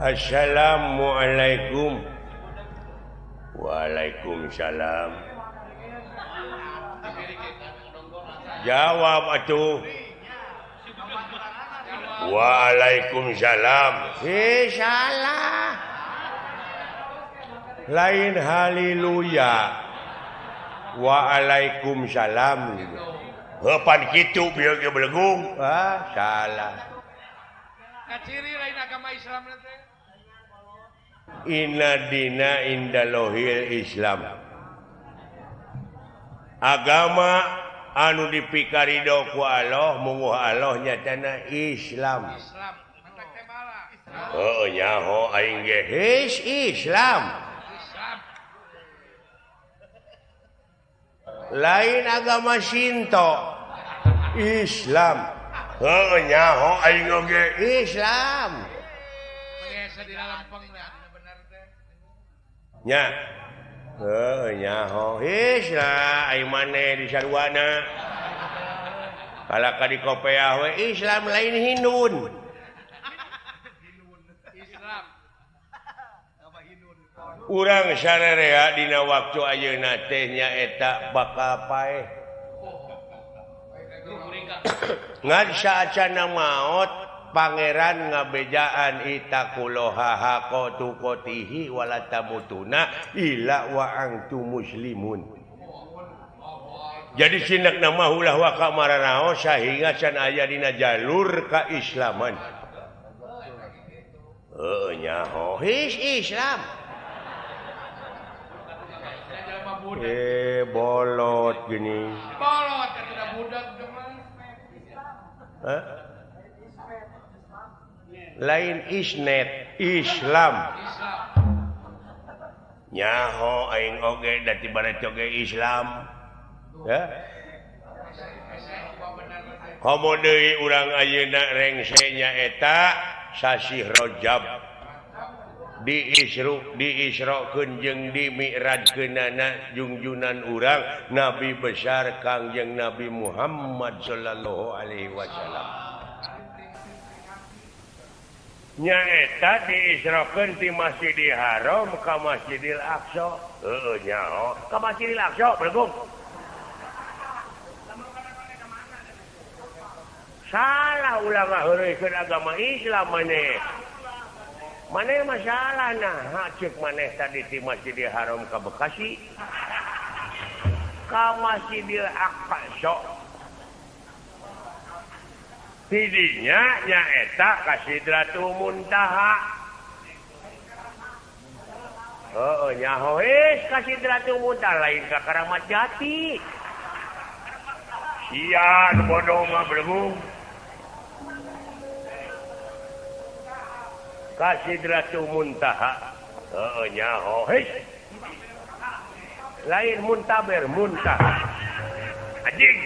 Assalamualaikum. Waalaikumsalam. Jawab atuh. Waalaikumsalam. Salah. Lain haleluya. Waalaikumsalam. Heupan kitu bieu ge belegung. Ah, salah. Kaciri lain agama Islam teh. Inna dina indalohil Islam. Agama anu dipikarido ku Allah munguh Allah nyatana Islam. Heuh nyaho aing ge his Islam. Lain agama Shinto. Islam. Heuh nyaho aing oge Islam. Nya. Heuh nyaho Islam aing maneh di sarwana. Kalaka di kopeah we Islam lain Hindun. Urang sarerea dina waktu ayeuna teh nyaeta bakal paeh. Ngan saacana maot pangeran ngabejaan itaqullaha haqqa tuqatihi wala tamutuna illa wa antum muslimun. Jadi sinak nama ulah wa ka maranao sahingga can aya dina jalur kaislaman. Heuh nyaho his Islam. Bolot gini. Bolot tidak budak Hah? Lain isnet Islam. Nyaho aing oge da ti barat oge Islam. Ya. Komo deui urang ayeuna rengse nyaeta sasih Rajab. Diisru diisrokeun jeung dimi'rajkeunana jungjunan urang Nabi besar Kangjeng Nabi Muhammad sallallahu alaihi wasallam. Nyaeta diisrokeun ti Masjidil Haram ka Masjidil Aqsa. Heueuh nyaho ka Masjidil Aqsa bergung. Salah ulah ngaheureuykeun agama Islam maneh. Maneh masalah nah cek maneh tadi di Masjidil Haram ka Bekasi ka Masjidil Aqsa. Tidinya nyaeta ka Sidratul Muntaha. Heueuh nyaho heus ka Sidratul Muntaha lain ka Karamat Jati. Sia nu bodoh mah belegung. Ka Sidratul Muntaha. Heueuh nyaho heus. Lain muntaber muntaha. Anjing.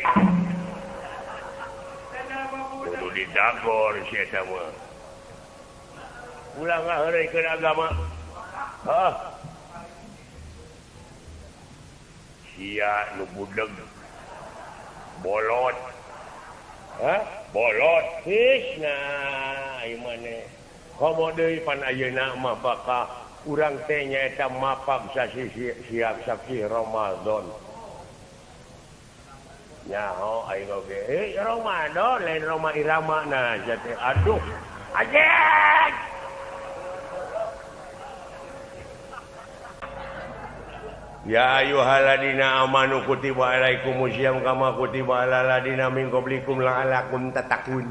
Kudu didagor si eta mah. Ulah ngaheureuykeun agama. Hah. Sia nu budeg. Bolot. Hah? Bolot. His nah ieu maneh. Komo deui pan ayeuna mah bakal urang teh nyaeta mapag sasih siap saksi Ramadan. Nyaho aing oge. Ramadan lain Roma Irama nah sia teh. Aduh. Anjing. Ya ayyuhalladzina amanu kutiba alaikumusiyam kama kutiba alal ladzina min qablikum la'allakum tattaqun.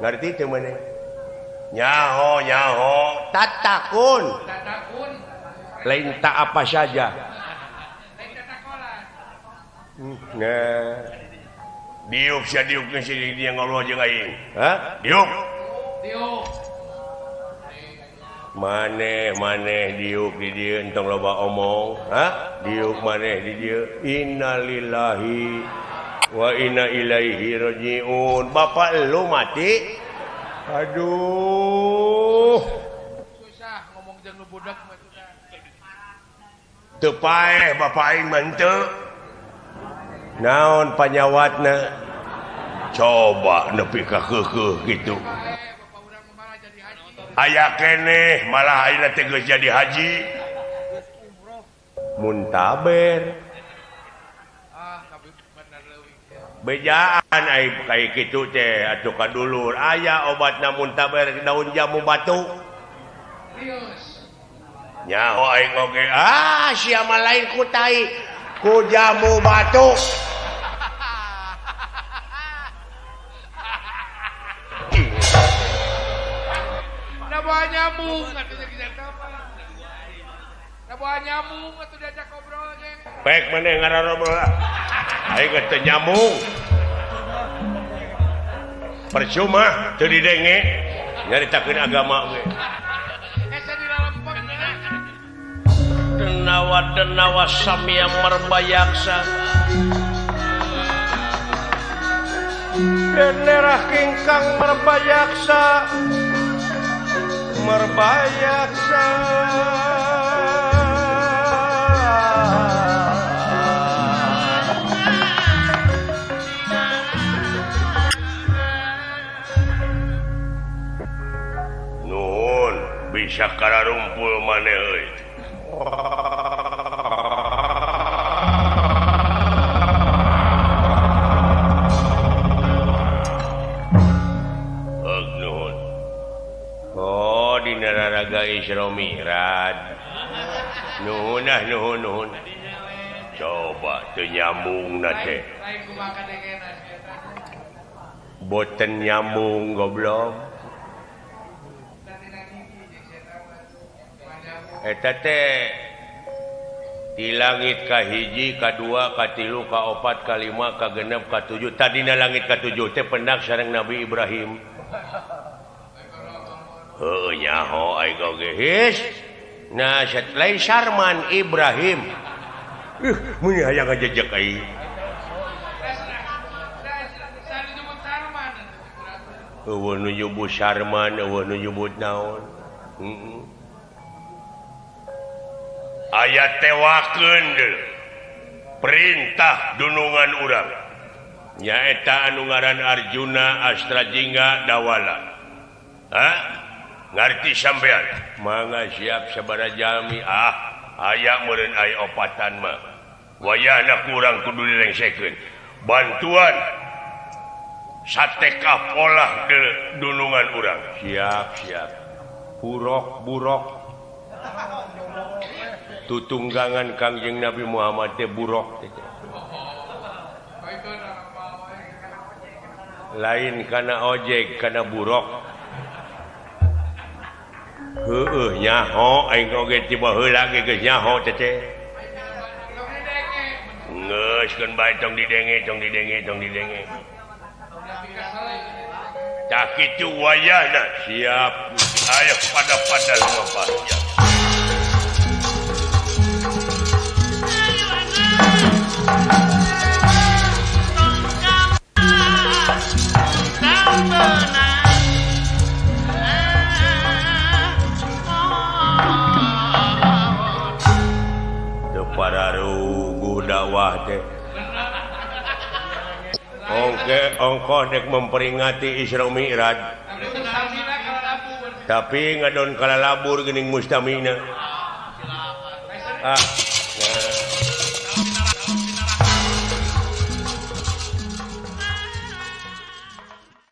Ngerti teu maneh? Nyaho nyaho tatakun. Tatakun. Lain tak apa saja. Lain tatakolan. Nah. Diuk sia diuk si dia ngobrol jeung aing. Hah? Diuk. Diuk. Maneh maneh diuk di dieu entong loba omong. Hah? Diuk maneh di dieu. Innalillahi wa inna ilaihi rajiun. Bapak lu mati. Aduh. Susah ngomong jeung nu budak mah susah. Teu paeh bapak aing mah henteu. Naon panyawatna? Coba nepi ka keukeuh kitu. Aya keneh malah ayeuna teh geus jadi haji. Muntaber. Bejaan ai kaya kitu teh atuh ka dulur aya obatna muntaber daun jamu batu. Nyaho aing oge ah sia mah lain ku tai ku jamu batu. Da bawa nyamuk atuh da bawa nyamuk atuh diajak ngobrol ge. Pek maneh ngarobrol lah. Aing teu nyambung. Percuma teu didenge nyaritakeun agama ge. Denawa denawa samya merbayaksa. Denerah kingkang merbayaksa. Merbayaksa. Nuhun bisa kararumpul maneh euy. Nuhun. Oh dina raraga Isra Mi'raj. Nuhun ah nuhun nuhun. Coba teu nyambungna teh. Boten nyambung goblok. Eta teh di langit kahiji, kadua, katilu, kaopat, kalima, kagenep, katujuh. Tadina langit katujuh teh pendak sareng Nabi Ibrahim. Heuh nyaho aing oge his. Nah, lain Sarman Ibrahim. Mun hayang ngajejek aing. Eueuh nu nyebut Sarman, eueuh nu nyebut naon. Heeh. Aya tewakeun deui perintah dunungan urang nyaeta anu ngaran Arjuna Astrajingga Dawala. Ha? Ngarti sampean? Mangga siap sabaraha jalmi ah aya meureun aya opatan mah. Wayahna kurang kudu dilengsekeun. Bantuan sateka polah de dunungan urang. Siap siap. Burok burok. Tutunggangan Kangjeng Nabi Muhammad teh burok teh. Lain kana ojek kana burok. Heueuh nyaho aing oge ti baheula ge geus nyaho teh teh. Geus keun bae tong didenge tong didenge tong didenge. Tah kitu wayahna siap aya pada-pada lumampah. Para ruguh dakwah teh. Ongke ongkoh dek memperingati Isra Mi'raj. Tapi ngadon kalalabur geuning mustamina. Ah, nah.